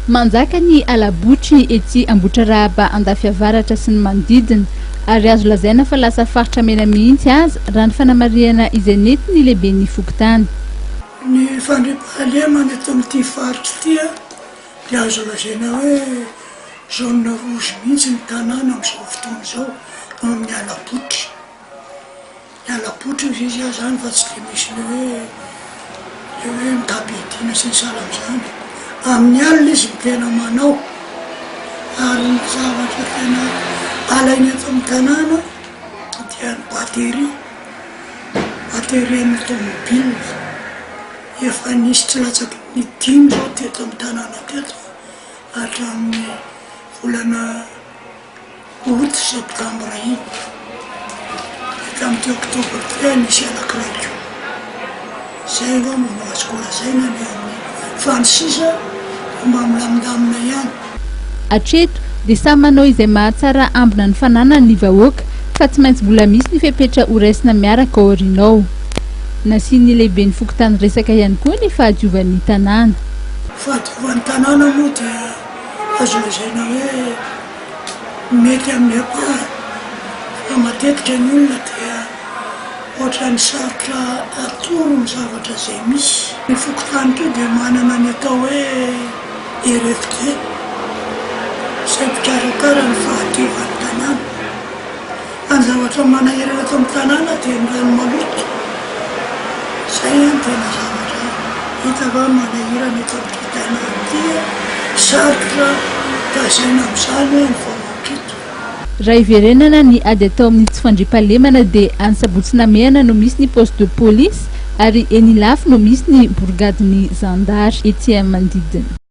Manjaka ny hala-botry etsy Ambohitrarahaba Andafiavaratra sy ny manodidina ary azo lazaina fa lasa faritra mena mihitsy aza raha ny fanamarihana izay nentin'ny lehiben'ny fokontany. Ny fandriampahalemana eto amin'ity faritra ity dia azo lazaina hoe zone rouge mihitsy ny tanàna amin'izao fotoana izao noho ny hala-botry. Miala-poitra izy izy zany fa tsy dia misy le hoe le hoe mitam-piadiana sy ny sahala amin'izany. Amin'ny alina izy no tena manao ary ny zavatra tena alainy eto amin'ny tanàna dia ny batterie, batterie an'ny tomobile. Efa nisy tsy latsaky ny dimy izao teto amin'ny tanàna teto hatramin'ny volana Août septembre iny, dia tamin'ity octobre ity aho nisy anankiray koa. Izay angamba no azoko lazaina ny amin'ny fa ny sisa dia mba milamindamina ihany. Hatreto dia samy manao izay mahatsara ambina ny fananany ny vahoaka fa tsy maintsy mbola misy ny fepetra horaisina miaraka ao aoriana ao. Nasian'ny lehiben'ny fokontany resaka ihany koa ny fahadiovan'ny tanàna. Fahadiovan'ny tanàna moa dia Azo lazaina hoe mety amin'ny ampahany fa matetika ny olona dia ohatran'ny sarotra atoro ny zavatra izay misy. Ny fokontany koa dia manana ny atao hoe RFD izay mpikarakara ny fahadiovan'ny tanàna. Fa ny zavatra manahirana eto amin'ny tanàna dia ny rano maloto. Izay no tena zavatra hita fa manahirana eto amin'ity tanàna ity. Sarotra lazaina amin'izany hoe ny vahoaka eto. Raha hiverenana ny ady atao amin'ny tsy fandriampahalemana dia any Sabotsy Namehana no misy ny poste de police ary eny Ilafy no misy ny borigadin'ny zandary ety amin'ny manodidina.